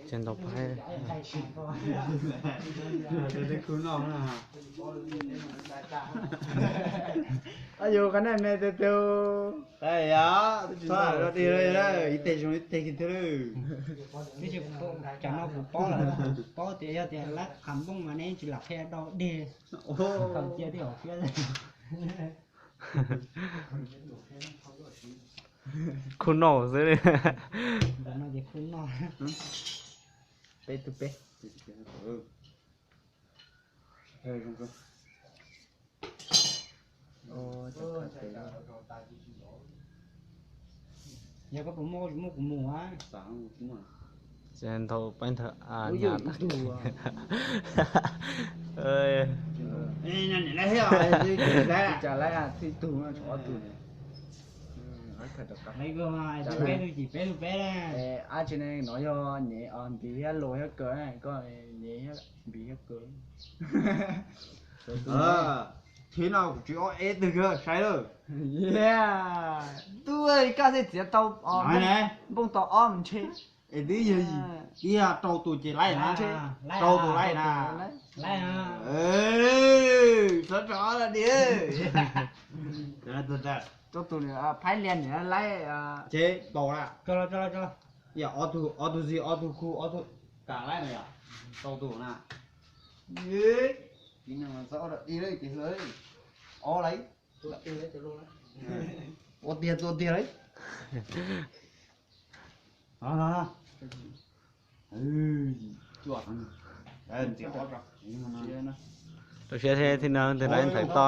Ces ntaus phaib. Yus qhov nej me tes tes. Ib teg zoo ib teg kiag thiab lawm. Twb tsis, cov no kuv paub lawm, kuv paub tias yog tias lab qham nplooj mas nej tsis lam qhia dau deg. Khaws cia tej hauv siab. Khub noj xwb li. Ntawm no ces khub noj. Peb tug peb. Yog koj puas muaj, muaj kuv mus a. Ces ntaus peb ntawd a nyab. Cas laib tib tug, ob tug. Peb tug, peb tug peb. Ab tsi ne, no yog nyev npiv thiab luas thiab kaw, koj nyev npiv thiab kaw. Thib no kuv tsis ob eb twg saib lawm. Tub, koj thiaj txiav tau nplooj tau ob mus ntshe. Es twb yog ib yam rau tus ces laib na. Rau tus laib na. Txhob tso di. Rau tus phaib liag nws laib. Ces tau na. Yog ob tug, ob tug zis, ob tug khu, ob tug kam laib na yom. Rau tus na. Txhob di ces ob lawm. Ua tiag tua tiag lawm. Rau siab thiab, thiab no ntawm lawv ntawm to.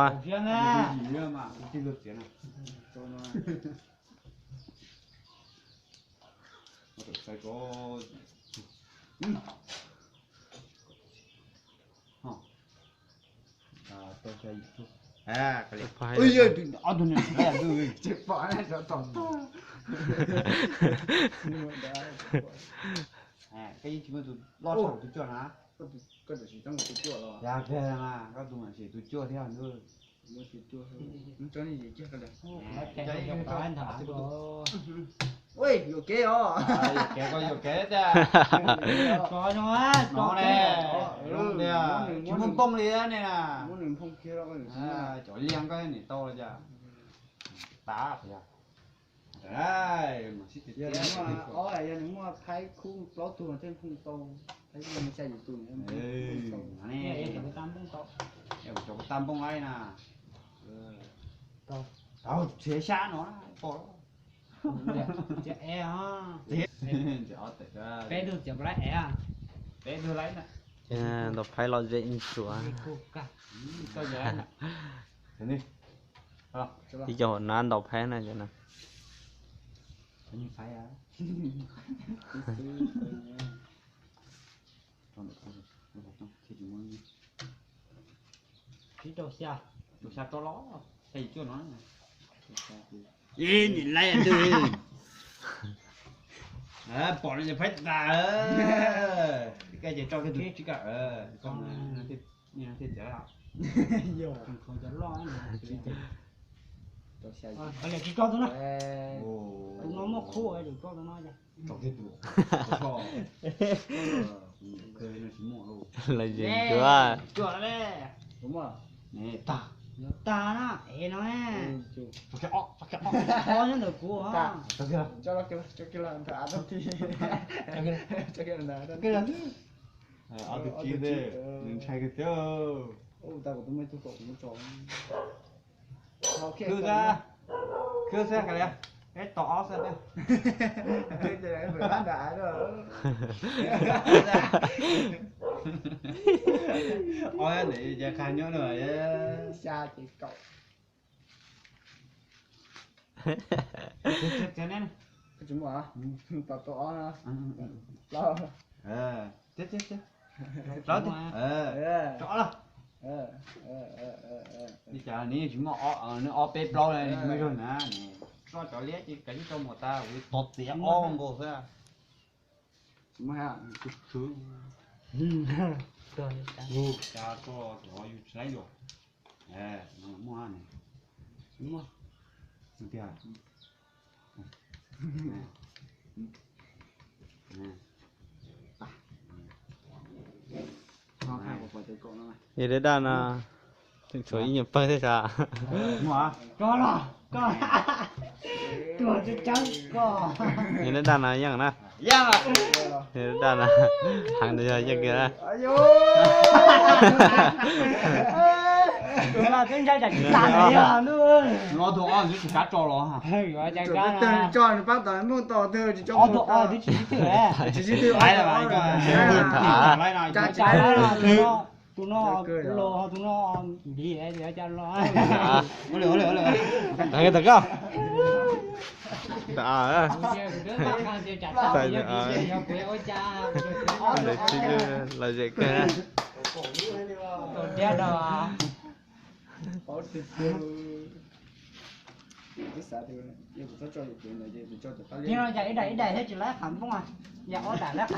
Ob tug ne, tsis pom na, sov tom tag. Koj yeej tsis muaj tus loj tshaj kuv tus cuaj na. Koj tam sim txeeb kuv tus cuaj los? Yog koj mas, koj tus mas tsis tus cuaj thiab ntuj. Yuam kev os. Yuam kev koj yuam kev tiag. Hnov ne, zoo tiag, tsis muaj npoo li ne na. Cov liaj koj niam tau li cas. Tav tiag. Yog nws muaj, yog nws muaj phaib khub plaub tug thiaj nphoo tau, phaib khub xya yim tus nphoo tau. Cov kuv tau npoo laib na. Tau txiav xyab no pom. Peb tug txiav laib ev. Peb tug laib na. Ntaus phaib los ze ntsuav. Ib co hauv nab ntaus phaib na cov no. Ib rau xya, rau xya rau los, xya yim cuaj no. Ib, nim laib twg. Pom no ces phaib tas. Koj ces rau kiag tus tsib kawm, koj thiaj txiav. Yog, cov loj na. Tsis rau tus no, tus no muaj khub, tus rau tus no. Rau kiag tus, lawv zis cuag. Tag, tag na, es no. Ob nyob ntawm kuv. Ob tug tsib, nws ntshai kawg thiab. Khwb xwb, khwb xwb, kav liam, peb tos ob xwb. Ob ntawm ces qha nyob no. Xya ces kaum. Tsis muaj, tos tau ob na. Plaub. Plaub, rov los. Li cas nws tsis muaj ob, nws ob peb plaub li, nws tsis muaj zog na. Tso cov liab ces kav tsij tso mus tas, tos txiav ob nkaus xwb. Tsis muaj, tsis khwv. Cas tso cov yus tsis laib yuav. Muaj ne. Muaj tiag. Yog dab daj no, tseem tshuav ib nyuag pawg thiab sav. Koj los, koj, tuag tseeb tseeb koj. Yog dab daj no yeej na. Yog dab daj no, heev ntawd yog yeej kiag na. Tus no twb ntshai tsam tsis tas li os ntuj. Ob tug ob twb tsis kav tso los. Yuav cas kav no. Ob tug ob twb tsis sib twm. Tsis sib twm. Tus no los, tus no npig cas los. Tag koj. Ntawd tsis lom zem kawg. Ib daim ib daim thiab tsis lab qhov npoob, yog ob daim lab